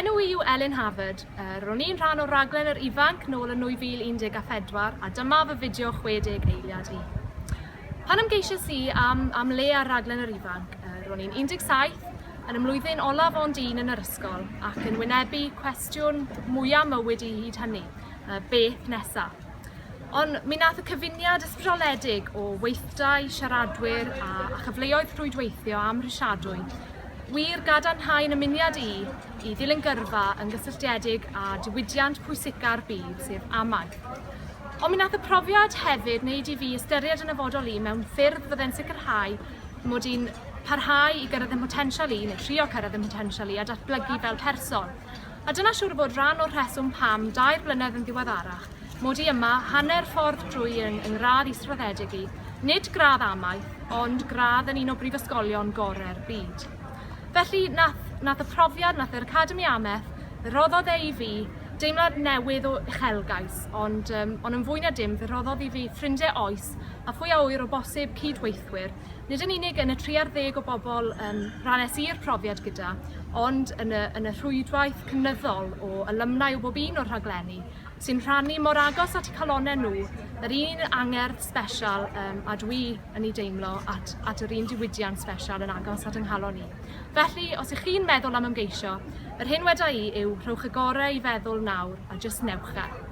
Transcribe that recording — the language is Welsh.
enw i yw Elin Havard. Ro'n i'n rhan o raglen yr ifanc nôl yn 2014 a dyma fy fideo 60 eiliad i. Pan ymgeisiais i am, am le ar raglen yr ifanc, ro'n i'n 17, yn y mlwyddyn olaf ond un yn yr ysgol ac yn wynebu cwestiwn mwyaf mywyd i hyd hynny, beth nesa? Ond mi nath y cyfuniad ysbrydoledig o weithdai, siaradwyr a, a chyfleoedd rhwydweithio amhrisiadwy wir gadarnhau yn ymuniad i i ddilyn gyrfa yn gysylltiedig â diwydiant pwysica'r byd, sef amaeth. Ond mi nath y profiad hefyd wneud i fi ystyried yn nyfodol i mewn ffyrdd fydde'n sicrhau mod i'n parhau i gyrraedd 'y mhotensial i, neu trio cyrraedd 'y mhotensial i, a datblygu fel person. A dyna siŵr o fod rhan o'r rheswm pam, dair blynedd yn ddiweddarach, mod i yma, hanner ffordd drwy yng ngradd israddedig i, nid gradd amaeth, ond gradd yn un o brifysgolion gore'r byd. Felly, nath, nath y profiad, nath yr Academi Amaeth, fe roddodd e i fi deimlad newydd o uchelgais, ond, um, ond yn fwy na dim, fe roddodd i fi ffrindiau oes a phwy a ŵyr o bosib cyd-weithwyr, nid yn unig yn y tri ar ddeg o bobl um, rhannes i'r profiad gyda, ond yn y, yn y rhwydwaith cynyddol o alumni o bob un o'r rhaglenni, sy'n rhannu mor agos at eu calonnau nhw, yr un angerdd sbesial um, a dwi yn ei deimlo at, at yr un diwydiant sbesial yn agos at yng nghalon i. Felly, os ych chi'n meddwl am ymgeisio, yr hyn weda i yw rhowch y gorau i feddwl nawr a jyst newch e.